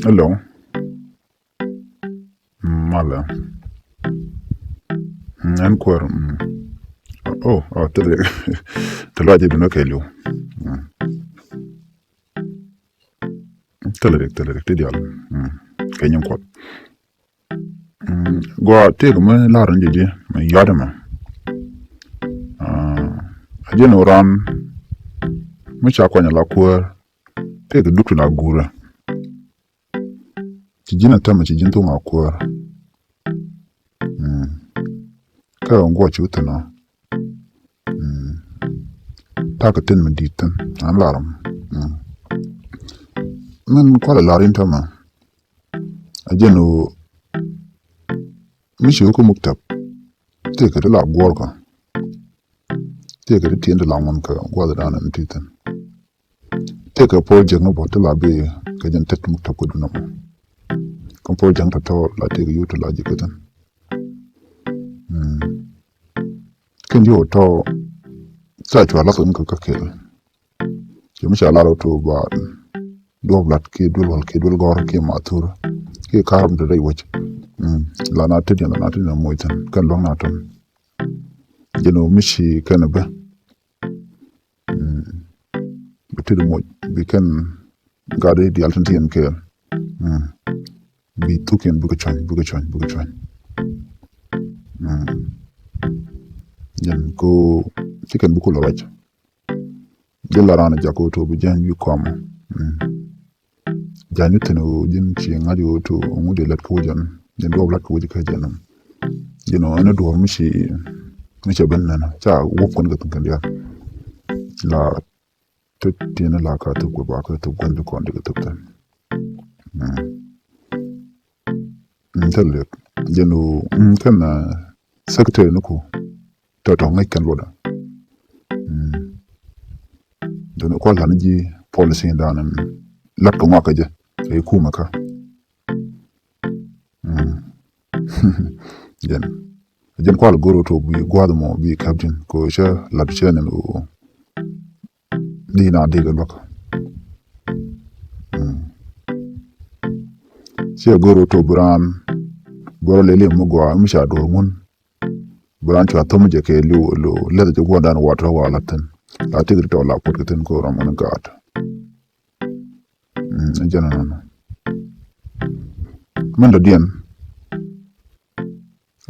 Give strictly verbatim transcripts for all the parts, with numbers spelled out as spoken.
Hello. Mm, malɛ. Mm, ɛn kuäär. Mm. Oh, oh, thilɛ. Thilɛ jɛ dunɔ kɛ liw. Mm. Thilɛ rik, thilɛ rik ti dial. Mm. Kɛ nyin kuɔth. Mm. Gua tëëk mi lar ni jɛ jɛ mi yɔt ɛmɛ. Ah, a jɛn ran mi ca kuany la kuäär. Tëëk duk ti la gurɛ. Ci ji̱n a tämɛ, ci ji̱n thuŋ a kuäär. Mm. Kä ŋuɔ ci wä thi̱n ɔ. Mm. Ta̱a̱ kɛ tin mi di̱i̱t thi̱n an lar ɔ. Mm. Min kualɛ lar in tämɛ. A jɛn ɣöö mi ci wä kä muktab. Tëëkɛ ti la guɔ̱ɔ̱rkä. Tëëkɛ ti tiɛn ti la ŋuɔ̱n kɛ gua̱a̱th dan in ti thi̱n. Tëëkɛ project ni bä ti la bi kɛ jɛn tet muktab kä dunä mɔ. Kä project ni tɔ̱tɔ̱ la tëëkɛ yio̱w ti la ji̱ kä thi̱n. Mm. Kɛn yio̱w tɔ̱ ca cua lath kɛ kä kɛɛl. Ci mi ca lar wä to ba duɔp lat kiɛ duel wal kiɛ duel gɔr kiɛ mathur kiɛ karam te rɛy wec. Mm. La na tet yɛn, la na tet yɛn moc thin kɛn luɔ̱ŋ na tɔn. Jɛn wä mi ci kɛn bä. Mm. Bi tet moc bi kɛn gat i̱ dial tin ti yɛn kɛɛl. Mm. Bi thuk yɛn bikɛ cuany, bikɛ cuany, bikɛ cuany. Mm. Jɛn ko ci kɛn bi kulɛ ruac. Jɛ la raan jak ɣöö to bi jany wi̱i̱ kɔmɔ. Mm. Jany wi̱i̱ thi̱n ɣöö ji̱n ci ŋa̱c ɣöö to ŋut dee lät kä wec ɛn. Ji̱n duɔp lät kä wec kä jɛn ɛn. Ji̱n ɣöö ɛn duɔ̱ɔ̱r mi ci, mi cɛ ben nɛn ca wop kɔn kɛ thi̱n kɛn diaal. La tet ti̱n la ka thop kɛ ba kä thop gua̱n ti kɔn ti kɛ thop thi̱n. Mm. Mm, thil liɛk. Jɛn ɣöö, mm, kɛn, ah, secretary ni ku tɔ̱tɔ̱ ŋäc kɛn luɔtdä. Mm. Duni kual lan ji̱ policy dan, mm, lat kɛ ŋɔak kɛ jɛ kɛ kumɛ kä. Mm. Jɛn. Jɛn kual go̱r wä to bi gua̱a̱th mɔ bi käp ji̱n ko cä lat cä nɛn ɣöö. Di na di kɛ luäk. Mm. Ciɛ go̱r wä to bi raan. Börä lɛ li̱em mi gɔaa mi ca duɔ̱ɔ̱r ŋun. Bi raan cua thom jɛ kɛ liw, liw, lɛth jɛ guɔ̱ɔ̱rdan wa tɔ̱ wa la̱thin. La tik ri tɔ̱ la puɔt kɛ thin ko ram ŋun gaat. Mm, jɛn nɔnɔ. Min dɔ̱diɛn.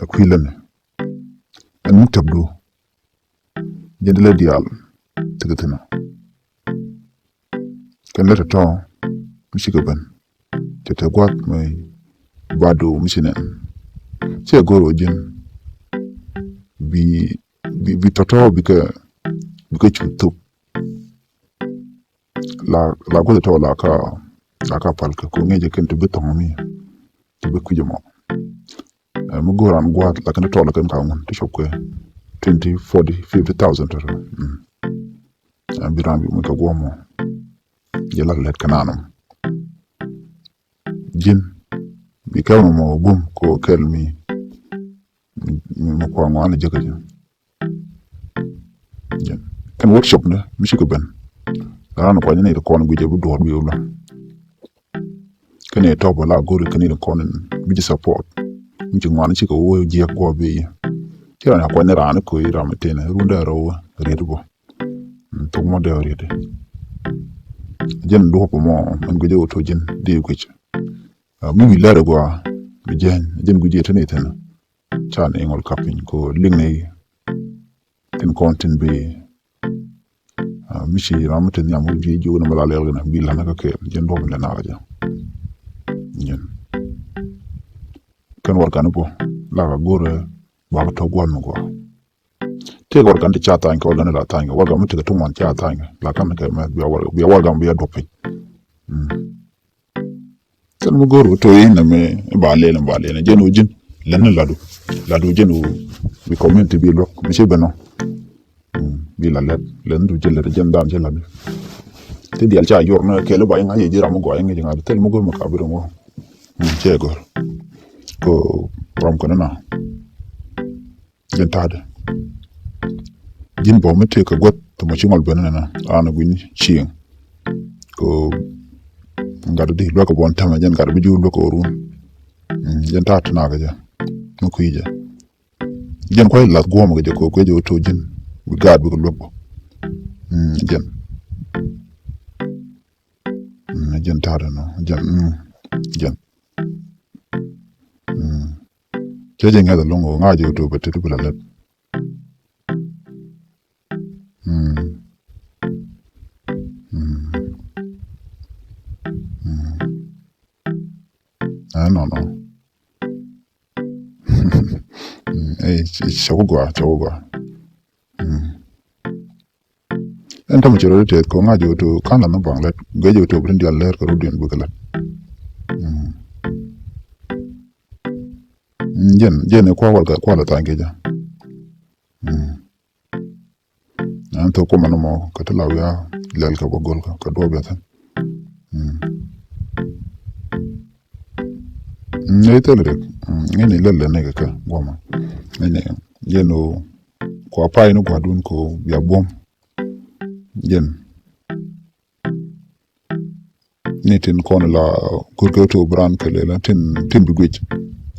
A kui̱ läni. Ɛn muktab du. Jɛn di lɛ diaal. Tik thi̱n ɔ. Kɛn lɛ tɔ̱tɔ̱ mi cikɛ ben. Cɛ tɛ gua̱th mɛ badu mi ci nɛn. Cɛ go̱r wä ji̱n bi, bi, bi tɔ̱tɔ̱ bikɛ, bikɛ cu thuk. La, la gua̱th tɔ̱ la ka, la ka pal kɛ ko ŋi̱i̱cɛ kɛn ti bi thɔŋ mi. Ti bi kui̱c mɔ. Eh, mi go̱o̱r an gua̱a̱th lakin tɔl kɛn ka ŋun ti cop kɛ twenty, forty, fifty thousand tɔtɔ. Mm. Eh, bi ran bi mut kɛ guɔ̱mɔ. Jɛ lak lɛt kɛ nanɔ. Ji̱n bi kɛl mɔ mɔ gum ko kɛl mi, mi, mi kuaŋ wan jɛ kɛ ji̱. Jɛn kɛn workshop ni mi cikɛ ben. Ran kuany ni kɔn guic bi duɔr bi wula. Kɛn i̱ tɔp ala go̱ri kɛn i̱ kɔn in bi ji̱ support. Mi ci ŋuan cikɛ wä jiɛk guɔ bi yi. Ci ran kuany ni ran ko i̱ ram tin run dɛ rɔ riet bɔ. Thok mɔ dɛ riet. Jɛn duɔp mɔ min guic wä to jɛn di guic. Mi wi̱i̱ lɛr gua bi jɛn jɛn guic i̱ tin i̱ tin. Ca ni ŋɔl kap piny ko liŋ ni tin kɔn tin bi, ah, mi ci ram mi tin nhiam wi̱i̱ ji̱ ji̱ wun mi la lɛl gɛn bi lan kä kɛɛl jɛn duɔp mi lɛ nak jɛ. Jɛn kɛn warɛgani bɔ la ka go̱rɛ ba ka tɔ guam mi gua. Tëëk warɛgani ti ca thany kɛ warɛgani la thany kɛ warɛgani mi ti kɛ tuŋ wan ca thany kɛ la kan kɛ mɛ bia warɛgani bia duɔp piny. Mm. Thil mi go̱o̱r wä to̱ i̱ nɛmɛ i̱ ba lɛl i̱ ba lɛl i̱ jɛn wä ji̱n lɛn ni ladu. Ladu jɛn wä bi community bi luäk mi ci ben ɔ. Mm, bi la lɛt lɛn du jɛ lɛt jɛn dan cɛ ladu. Ti dial ca yor ni kɛl i̱ ba i̱ ŋa̱c i̱ ji̱ ram mi gɔaa i̱ ŋa̱c i̱ ŋa̱c thil mi go̱o̱r mi ka bi rin wä. Mm, cɛ go̱o̱r ko ram kɔn i̱ na. Jɛn ta̱a̱dɛ ji̱n bɔ mi tëëk kɛ guäth tɔmɔ ci ŋɔl ben nɛnɛ an gui̱n cieŋ. Kɛ gat di luäk kɛ buɔn tämɛ jɛn gat bi ji̱ luäk kɛ wä run. Mm, jɛn ta̱a̱ ti na kɛ jɛ mi kui̱ jɛ. Jɛn kuay lath guɔmɛ kɛ jɛ kɛ kui̱ jɛ wä to̱ ji̱n bi gaat bikɛ luäk bä. Mm, jɛn. Mm, jɛn ta̱a̱ ti nɔ jɛn. Mm, jɛn. Mm. Cɛ jɛ ŋɛth ɛlɔŋ ɣöö ŋa̱c jɛ wä to̱ bɛ tet bi la lät. Mm. Mm. Mm. Ɛnɔnɔ. Mm, eh, cɛ wä gɔaa, cɛ wä gɔaa. Mm. Ɛn tämɛ ci rɔ di tɛth kɛ ŋa̱c jɛ wä to̱ ka̱n la nhä baŋ lät gɛ jɛ wä to̱ bi tin dial lɛr kɛ rɔ diɛn bikɛ lät. Mm. Mm, jɛn, jɛn i̱ kua̱ wal kɛ kua̱ la tha̱a̱ny kɛ jɛ. Mm. Ɛn thok kumɛ ni mɔ kɛ ti la wiaa lɛl kɛ bä go̱l kɛ kɛ duɔ̱ɔ̱p yɛ thi̱n. Mm. Mm, nɛ thil rik. Mm, ŋäcni lɛl lɛ ni kɛ kɛ guɔmɛ. Ŋäcni jɛn ɣöö kua pay ni gua̱dun kɛ ɣöö bia buɔ̱m. Jɛn. Ni tin kɔn la go̱rkɛ wä to̱ bi raan kɛ lɛl tin, tin bi guic.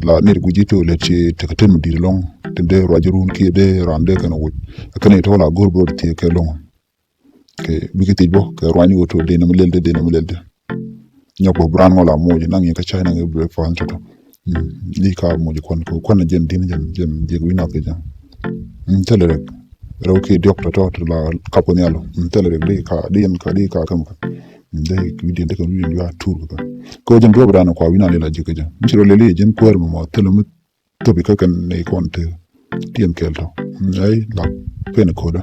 La nir guic i̱ to̱ lɛt ci tekɛ tin mi di̱t ɛlɔ̱ŋ tin dee ruac run kiɛ dee raan dee kɛn wuc. Kɛn i̱ to̱ la go̱r bi rɔ ti thiek kɛ lo̱ŋ. Kɛ bikɛ thiec bä kɛ ruany wä to̱ dee nɛmɛ lɛl dee, dee nɛmɛ lɛl dee. Nyɔk bä bi raan ŋɔl a moc naŋ yɛ kä cay naŋ yɛ breakfast tɔtɔ. Mm, di ka moc kuan kɛ kuan jɛn din jɛn, jɛn jek wi̱n a kɛ jɛn. Mm, thilɛ rɛk. Rɛw ki diɔk tɔtɔ ti la kap kɛ nhial. Mm, thilɛ rɛk di ka, di yɛn ka, di ka kɛm kɛ. Mm, di wi̱diɛn di kɛ wi̱diɛn wi̱a tur kɛ. Kɛ jɛn duɔp dan kua wi̱n a lila jek kɛ jɛn. Mi ci rɔ lili jɛn kuɛɛr mɔ mɔ thilɛ mi thop ikä kɛn ni kɔn ti ti ɛn kɛl tɔ. Ay la pen koda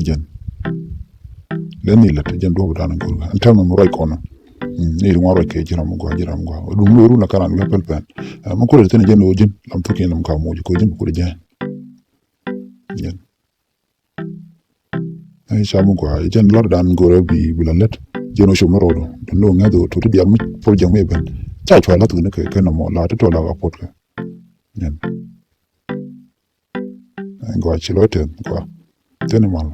jɛn. Lɛ ni lɛ ti jɛn duɔp dan go̱r kɛ ɛn tɛmɛ mi ruac kɔn. Ni ri ŋuan ruac kɛ ji̱ ram gua, ji̱ ram gua duŋ ni run la karan wi̱i̱ pɛl pɛn. Mi kulɛ ti ni jɛn ɣöö ji̱n lam thok in lam ka moc ko ji̱n bi kulɛ jɛn. Jɛn. Ay ca mi gua jɛn lar dan go̱r ɛ bi, bi la lɛt. Jɛn ɣöö com mi rɔɔdu dun ni ɣöö ŋɛth ɣöö tuti diak mi pol jɛn mi ben. Ca cua lath wi̱ni kɛ kɛ nɔmɔ la ti tɔ la ka pot kɛ. Jɛn. Gua ci lɔ tɛth gua. Thin mal.